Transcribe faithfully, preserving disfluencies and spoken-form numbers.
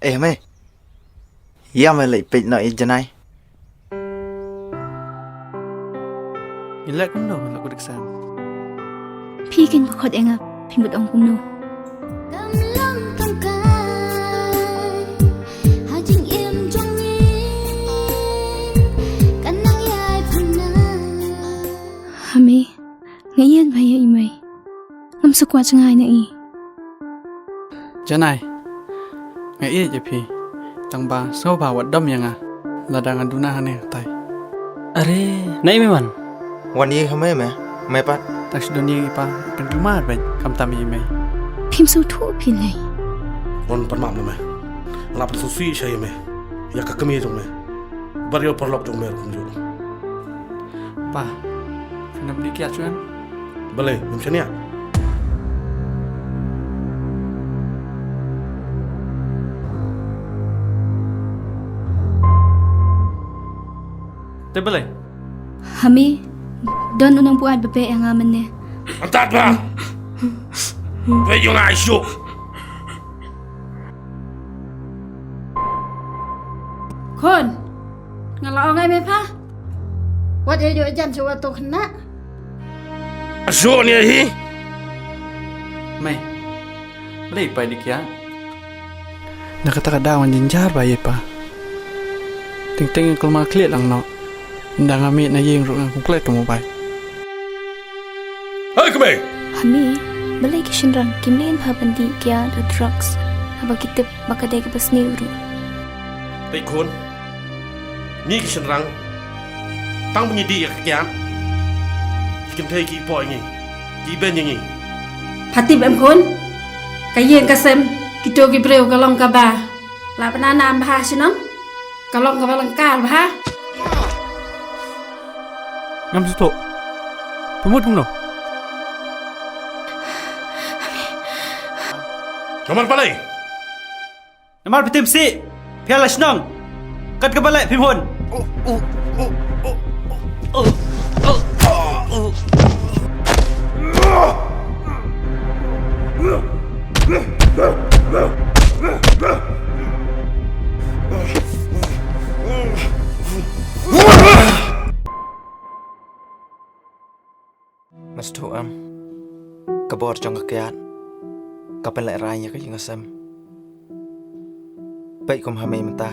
Eh, mei. Ïa mei leit peit noh ïa Janai. Ngi leh kumno la ku dik san. Phi kin ba khot ïa nga, phi mut ong kumno. Kam long kam kai ha jingim jong ngi, kan nang ïai pynah. Ha mei, nga ïeit bha ïa i mei. Ngam sngewkwah jngai na i. Janai, nga ïeit ïa phi. Tang ba sngewbha wat dom ïa nga lada nga duna hangne hangtai. Are, na i mei wan? Wan ïa i ha mei me, mei pat. Tang shu don ïa i pa, pynkulmar bad khamtam ïa i mei. Phim sngewthuh phi lei. Wan pan map na me. Nga la pynsngewsih sha ïa me, ïa ka kmie jong me bad ïa u paralok jong me ruh kumjuh. Pa, phin ym dih kiad shuh em? Balei, ngim shaniah? Te balei? Ha mei, don u nongbuaid ba beh ïa nga mynne. Antat ba. Ba ïa nga shuh. Khun, nga la ong ïa me pha, wat ïa ïoh jan sha uto u khynnah. Shuh ne hi. Mei, balei pa i dih kiad? Na kata ka daw ngan jynjar bha ïa i pa. Teng teng nga kulmar khlieh lang noh. Ynda nga mih na ïing ruh nga kum klet ka mobile. Hei, kmie! Ha mei, balei ki shynrang kim leh bha ban dih kiad da drugs haba ki tip ba ka dei kaba sniew ruh? Peit khun, ngi ki shynrang tang ba ngi dih ïa ka kiad, ki kynthei ki poi ngi, ki ben ïa ngi. Pha tip em khun, ka ïing ka sem kito ki briew ka long kaba la pynanam bha shnong, ka long kaba lyngkar bha. Ngam sngewthuh. Phi mut kumno? Namar balei? Namar phi tim sih. Phi ïa la shnong. Kat kaba leh phim hun. Nga sngewthuh em, ka bor jong ka kiad ka pynlehrain ïa ka ïing ka sem. Peit kum ha mei mynta.